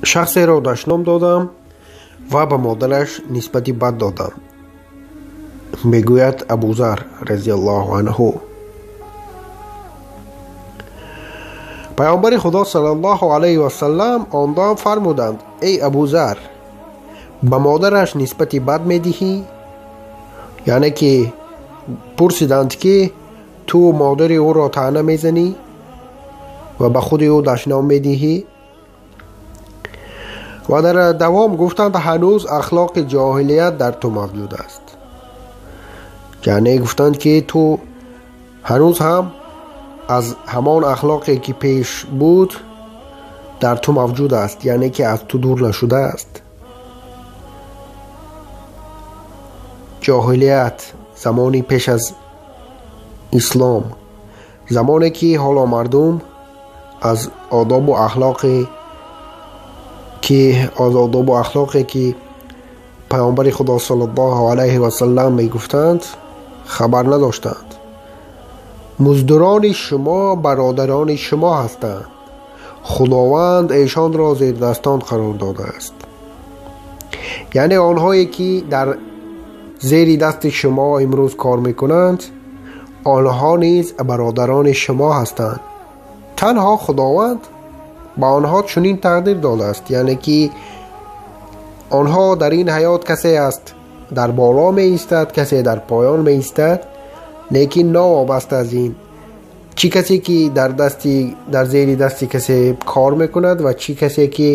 Шахсеро дашном додам ва ба модараш нисбати бад додам, мегӯяд Абузар разияллоҳу анҳу. Паёмбари Худо саллаллоҳу алайҳи васаллам он дам фармуданд: эй Абузар, ба модараш нисбати бад медиҳӣ? Яъне ки пурсиданд ки ту модари ӯро таъна мезанӣ ва ба худи ӯ дашном медиҳӣ? Ва дар давом гуфтанд: ҳанӯз ахлоқи ҷоҳилият дар ту мавҷуд аст. Яъне гуфтанд ки ту ҳанӯз ҳам аз ҳамон ахлоқе ки пеш буд дар ту мавҷуд аст, яъне ки аз ту дур нашудааст. Ҷоҳилият замони пеш аз ислом, замоне ки ҳоло мардум аз одобу ахлоқе ки паёмбари Худо саллаллоҳу алайҳи васаллам мегуфтанд хабар надоштанд. Муздурони шумо бародарони шумо ҳастанд. Худованд эшонро зердастон қарор додааст. Яъне онҳое ки дар зери дасти шумо имрӯз кор мекунанд, онҳо низ бародарони шумо ҳастанд. Танҳо Худованд ба онҳо чунин тақдир додааст, яъне ки онҳо дар ин ҳаёт касе аст дар боло меистад, касе дар поён меистад, лекин новобаста аз ин чӣ касе ки дар зери дасти касе кор мекунад ва чӣ касе ки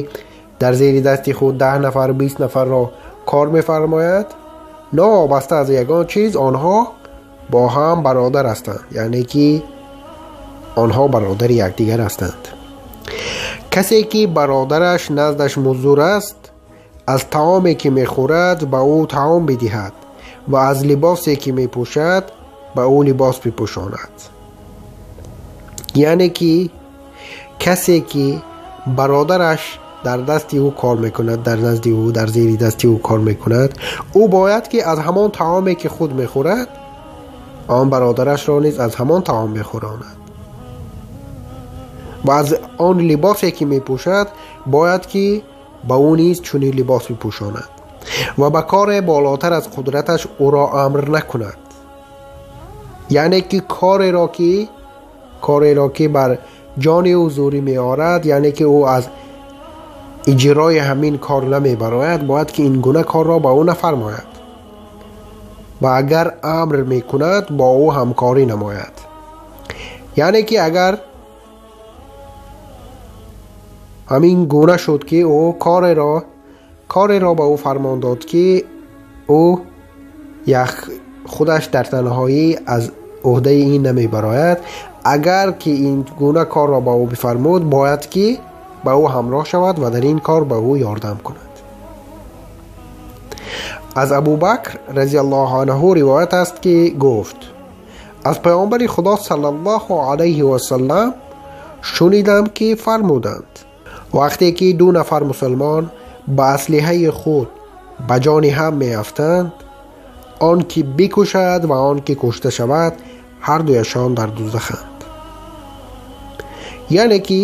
дар зери дасти худ 10 нафар 20 нафарро кор мефармояд, новобаста аз ягон чиз онҳо бо ҳам бародар ҳастанд, яъне ки онҳо бародари якдигар ҳастанд. Касе ки бародараш наздаш муздур аст, аз таоме ки мехӯрад ба ӯ таом бидиҳад ва аз либосе ки мепӯшад ба ӯ либос бипӯшонад. Яъне ки касе ки бародараш дар дасти ӯ кор мекунад, дар назди ӯ, дар зери дасти ӯ кор мекунад, ӯ бояд ки аз ҳамон таоме ки худ мехӯрад он бародарашро низ аз ҳамон таом бихӯронад ва аз он либосе ки мепӯшад бояд ки ба ӯ низ чунин либос бипӯшонад ва ба коре болотар аз қудраташ ӯро амр накунад. Яъне ки кореро ки бар ҷони ӯ зӯрӣ меорад, яъне ки ӯ аз иҷрои ҳамин кор намебарояд, бояд ки ин гуна корро ба ӯ нафармояд ва агар амр мекунад бо ӯ ҳамкорӣ намояд. Яъне ки агар ҳамин гуна шуд ки ӯ кореро ба ӯ фармон дод ки ӯ худаш дар танҳоӣ аз ӯҳдаи ин намебарояд, агар ки ин гуна корро ба ӯ бифармуд, бояд ки ба ӯ ҳамроҳ шавад ва дар ин кор ба ӯ ёрдам кунад. Аз Абубакр разияллоҳу анҳу ривоят аст ки гуфт: аз паёмбари Худо саллаллоҳу алайҳи васаллам шунидам ки фармуданд: вақте ки ду нафар мусулмон ба аслиҳаи худ ба ҷони ҳам меафтанд, он ки бикушад ва он ки кушта шавад ҳар дуяшон дар дӯзаханд. Яъне ки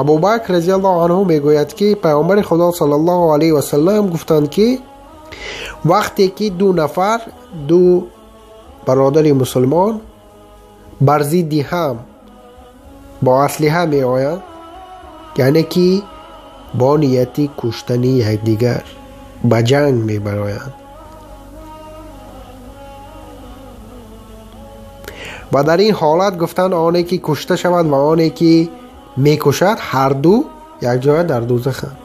Абубакр разияллоҳу анҳу мегӯяд ки паёмбари Худо саллаллоҳу алайҳи васаллам гуфтанд ки вақте ки ду нафар, ду бародари мусулмон бар зидди ҳам бо аслиҳа меоянд, яъне ки бо нияти куштани якдигар ба ҷанг мебароянд ва дар ин ҳолат гуфтанд оне ки кушта шавад ва оне ки мекушад ҳар ду якҷоя дар дӯзаханд.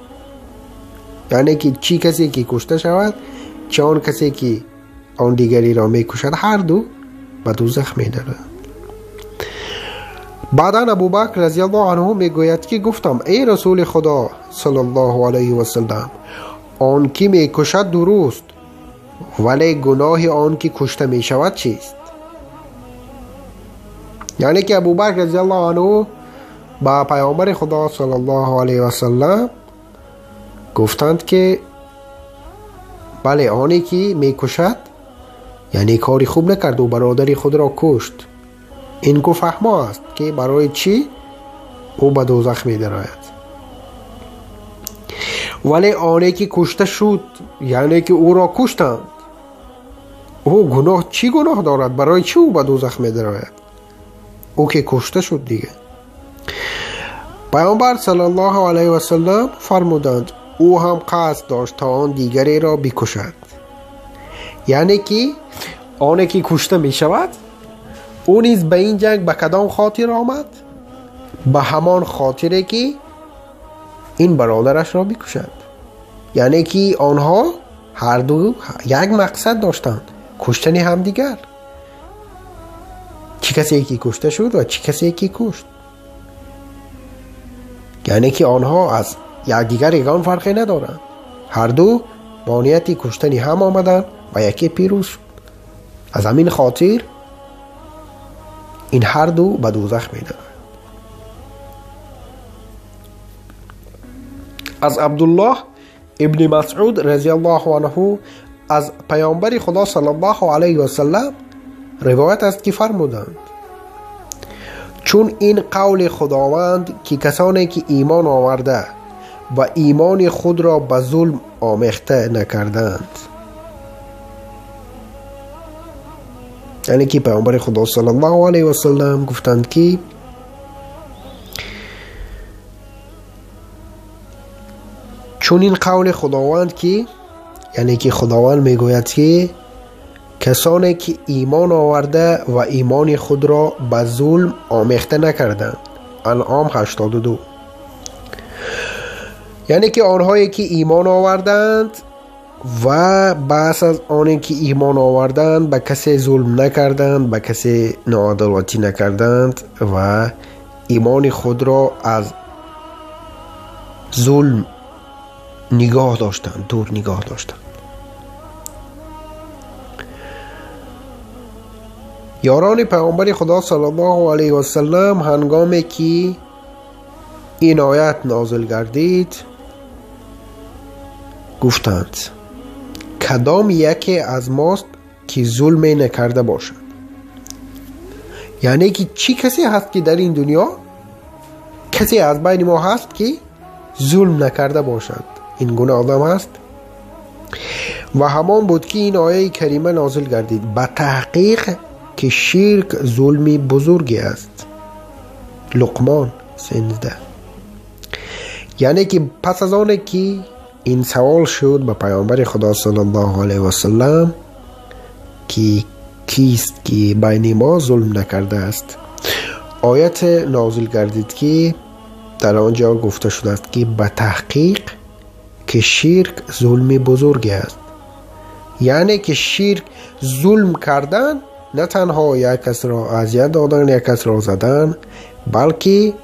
Яъне ки чӣ касе ки кушта шавад, чӣ он касе ки он дигариро мекушад, ҳар ду ба дӯзах медаранд. Баъдан Абубакр разияллоҳу анҳу мегӯяд ки гуфтам: эй Расули Худо саллаллоҳу алайҳи васаллам, он ки мекушад дуруст, вале гуноҳи он ки кушта мешавад чист? Яъне ки Абубакр разияллоҳу анҳу ба паёмбари Худо саллаллоҳу алайҳи васаллам гуфтанд ки бале, оне ки мекушад яъне кори хуб накард, ӯ бародари худро кушт. Ин ку фаҳмо аст ки барои чӣ ӯ ба дӯзах медарояд. Вале оне ки кушта шуд, яъне ки ӯро куштанд, ӯ гуноҳ чӣ гуноҳ дорад? Барои чӣ ӯ ба дӯзах медарояд? Ӯ ки кушта шуд дига. Паёмбар саллаллоҳу алайҳи васаллам фармуданд: ӯ ҳам қасд дошт то он дигареро бикушад. Яъне ки оне ки кушта мешавад, ӯ низ ба ин ҷанг ба кадом хотир омад? Ба ҳамон хотире ки ин бародарашро бикушад. Яъне ки онҳо ҳарду як мақсад доштанд: куштани ҳамдигар. Чӣ касе ки кушта шуд ва чӣ касе ки кушт. Яъне ки онҳо аз якдигар ягон фарқе надоранд. Ҳарду бо нияти куштани ҳам омаданд ва яке пирӯз шуд. Аз ҳамин хотир ин ҳарду ба дӯзах медароянд. Аз Абдуллоҳ ибни Масъуд разияллоҳу анҳу аз паёмбари Худо саллаллоҳу алайҳи васаллам ривоят аст ки фармуданд: чун ин қавли Худованд ки касоне ки имон оварда ва имони худро ба зулм омехта накарданд. Яъне ки паёмбари Худо саллаллоҳу алайҳи васаллам гуфтанд ки чун ин қавли Худованд ки, яъне ки Худованд мегӯяд ки касоне ки имон оварда ва имони худро ба зулм омехта накарданд. Анъом 82. Яъне ки онҳое ки имон оварданд ва баъд аз оне ки имон оварданд ба касе зулм накарданд, ба касе ноадолатӣ накарданд ва имони худро аз зулм нигоҳ доштанд, дур нигоҳ доштанд. Ёрони паёмбари Худо саллаллоҳу алайҳи васаллам ҳангоме ки ин оят нозил гардид гуфтанд: кадом яке аз мост ки зулме накарда бошад? Яъне ки чӣ касе ҳаст ки дар ин дунё касе аз байни мо ҳаст ки зулм накарда бошад? Ин гуна одам ҳаст? Ва ҳамон буд ки ин ояи карима нозил гардид: ба таҳқиқ ки ширк зулми бузурге аст. Луқмон 13. Яъне ки пас аз оне ки ин савол шуд ба паёмбари Худо саллаллоҳу алайҳи васаллам ки кист ки байни мо зулм накардааст, оят нозил гардид ки дар он ҷо гуфта шудааст ки ба таҳқиқ ки ширк зулми бузурге аст. Яъне ки ширк зулм кардан на танҳо як касро азият додан, як касро задан, балки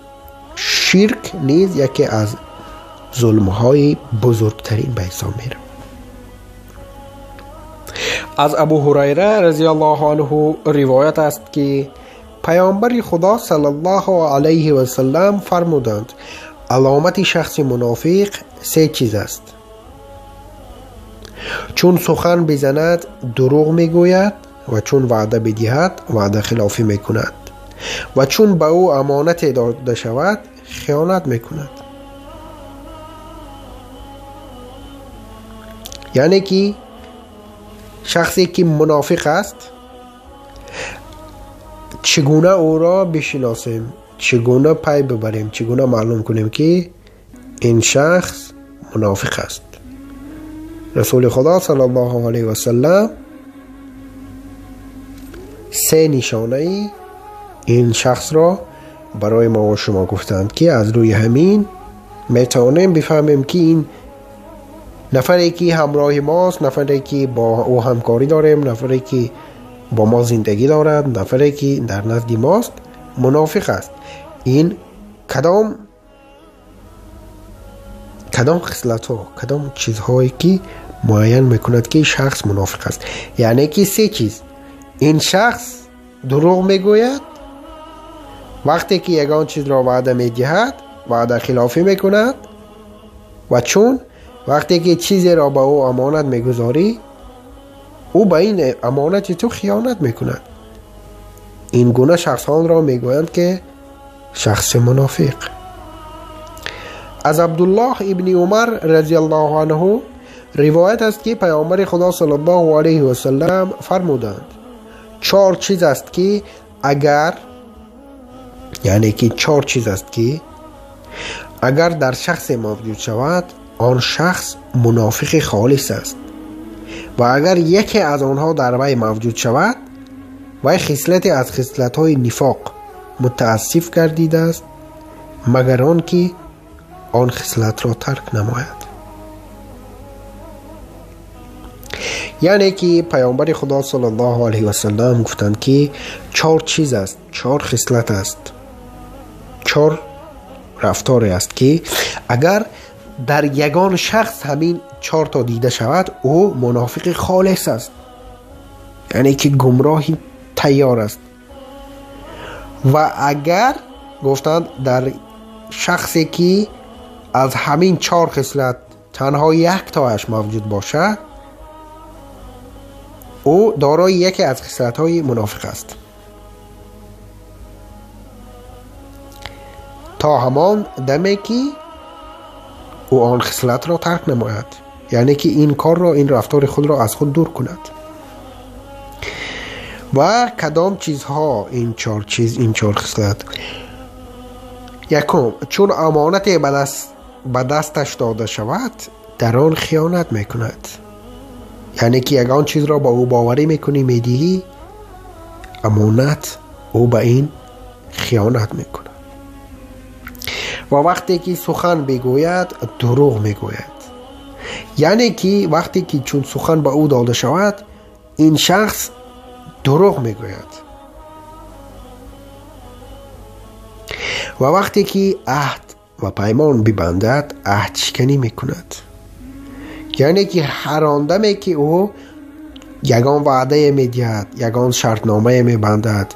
ширк низ яке аз зулмҳои бузургтарин ба ҳисоб меравад. Аз Абу Ҳурайра разияллоҳу анҳу ривоят аст ки паёмбари Худо саллаллоҳу алайҳи васаллам фармуданд: аломати шахси мунофиқ се чиз аст: чун сухан бизанад дурӯғ мегӯяд ва чун ваъда бидиҳад ваъдахилофӣ мекунад ва чун ба ӯ амонате дода шавад хиёнат мекунад. Яъне ки шахсе ки мунофиқ аст, чӣ гуна ӯро бишиносем, чӣ гуна пай бибарем, чӣ гуна маълум кунем ки ин шахс мунофиқ аст? Расули Худо саллаллоҳу алайҳи васаллам се нишонаи ин шахсро барои мо ва шумо гуфтанд ки аз рӯи ҳамин метавонем бифаҳмем ки ин нафаре ки ҳамроҳи мост, нафаре ки бо ӯ ҳамкорӣ дорем, нафаре ки бо мо зиндагӣ дорад, нафаре ки дар назди мост мунофиқ аст. Ин кадом хислатҳо, кадом чизҳое ки муайян мекунад ки шахс мунофиқ аст? Яъне ки се чиз: ин шахс дурӯғ мегӯяд, вақте ки ягон чизро ваъда медиҳад ваъдахилофӣ мекунад ва чун вақте ки чизеро ба ӯ амонат мегузорӣ, ӯ ба ин амонати ту хиёнат мекунад. Ин гуна шахсонро мегӯянд ки шахси мунофиқ. Аз Абдуллоҳ ибни Умар разияллоҳу анҳу ривоят аст, ки паёмбари Худо саллаллоҳу алайҳи васаллам фармуданд: чор чиз аст ки агар, яъне ки чор чиз аст ки агар дар шахсе мавҷуд шавад, он шахс мунофиқи холис аст ва агар яке аз онҳо дар вай мавҷуд шавад, вай хислате аз хислатҳои нифоқ мутаассиф гардидааст, магар он ки он хислатро тарк намояд. Яъне ки паёмбари Худо саллаллоҳу алайҳи васаллам гуфтанд, ки чор чиз аст, чор хислат аст, чор рафторе аст, ки агар дар ягон шахс ҳамин чорто дида шавад, ӯ мунофиқи холис аст, яъне ки гумроҳи тайёр аст. Ва агар гуфтанд дар шахсе ки аз ҳамин чор хислат танҳо яктоаш мавҷуд бошад, ӯ дорои яке аз хислатҳои мунофиқ аст, то ҳамон даме ки ӯ он хислатро тарк намояд, яъне ки ин корро, ин рафтори худро аз худ дур кунад. Ва кадом чизҳо ин чор чиз, ин чор хислат? Якум, чун амонате ба дасташ дода шавад, дар он хиёнат мекунад. Яъне ки ягон чизро ба ӯ боварӣ мекунӣ, медиҳӣ амонат, ӯ ба ин хиёнат мекунад. Ва вақте ки сухан бигӯяд, дурӯғ мегӯяд. Яъне ки вақте ки чун сухан ба ӯ дода шавад, ин шахс дурӯғ мегӯяд. Ва вақте ки аҳд ва паймон бибандад, аҳдшиканӣ мекунад. Яъне ки ҳар он даме ки ӯ ягон ваъдае медиҳад, ягон шартномае мебандад,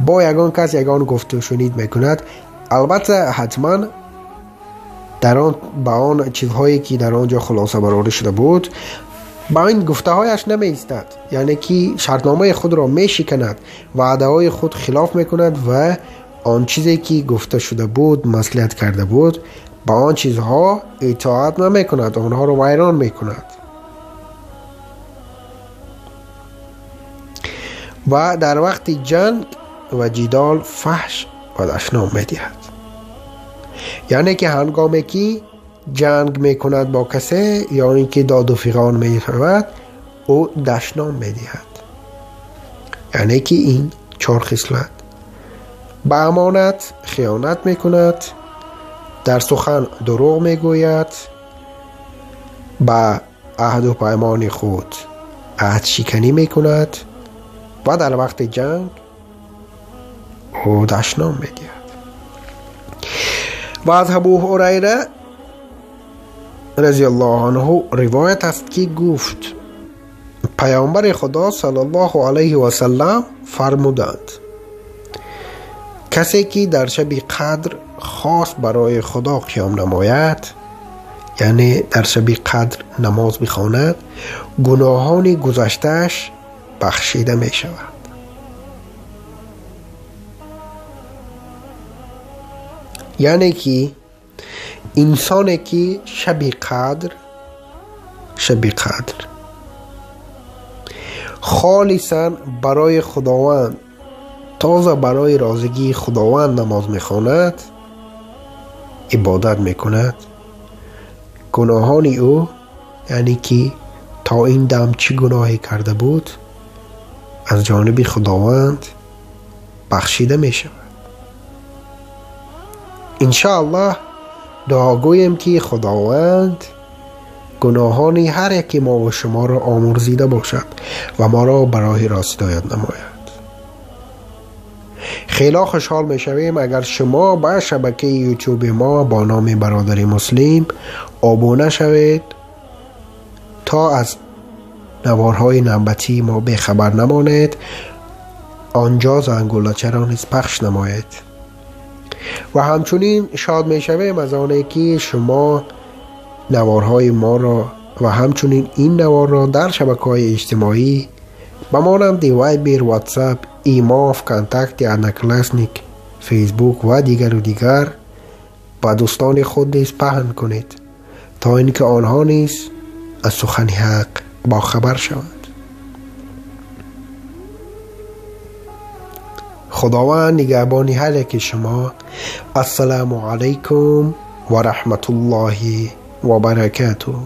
бо ягон кас ягон гуфтушунид мекунад, албатта ҳатман дар он ба он чизҳое ки дар он ҷо хулоса барорӣ шуда буд, ба ин гуфтаҳояш намеистад. Яъне ки шартномаи худро мешиканад, ваъдаҳои худ хилоф мекунад ва он чизе ки гуфта шуда буд, маслиҳат карда буд, ба он чизҳо итоат намекунад, онҳоро вайрон мекунад. Ва дар вақти ҷанг ва ҷидол фаҳш ва дашном медиҳад. Яъне ки ҳангоме ки ҷанг мекунад бо касе ё ин ки доду фиғон мешавад, ӯ дашном медиҳад. Яъне ки ин чор хислат: ба амонат хиёнат мекунад, дар сухан дурӯғ мегӯяд, ба аҳду паймони худ аҳдшиканӣ мекунад ва дар вақти ҷанг ӯ дашном медиҳад. Ва аз Абу Ҳурайра разияллоҳу анҳу ривоят аст, ки гуфт: паёмбари Худо саллаллоҳу алайҳи васаллам фармуданд: касе ки дар шаби қадр хост барои Худо қиём намояд, яъне дар шаби қадр намоз бихонад, гуноҳони гузаштааш бахшида мешавад. Яъне ки инсоне ки шаби қадр холисан барои Худованд, тоза барои розигии Худованд намоз мехонад, ибодат мекунад, гуноҳони ӯ, яъне ки то ин дам чӣ гуноҳе карда буд, аз ҷониби Худованд бахшида мешавад. Иншааллоҳ дуогӯем, ки Худованд гуноҳони ҳар яки мо ва шуморо омӯрзида бошад ва моро ба роҳи рост ҳидоят намояд. Хеле хушҳол мешавем агар шумо ба шабакаи ютюби мо бо номи Бародари Муслим обуна шавед, то аз наворҳои навбатии мо бехабар намонед. Он ҷо зангулачаро низ пахш намоед. Ва ҳамчунин шод мешавем аз оне ки шумо наворҳои моро ва ҳамчунин ин наворро дар шабакаҳои иҷтимоӣ ба монанди Вайбер, Ватсап, Имо, ВКонтакте, Одноклассник, Фейсбук ва дигару дигар ба дӯстони худ низ паҳн кунед, то ин ки онҳо низ аз сухани ҳақ бохабар шаванд. Худованд нигаҳбони ҳар яки шумо. Ассалому алайкум ва раҳматуллоҳи ва баракатуҳ.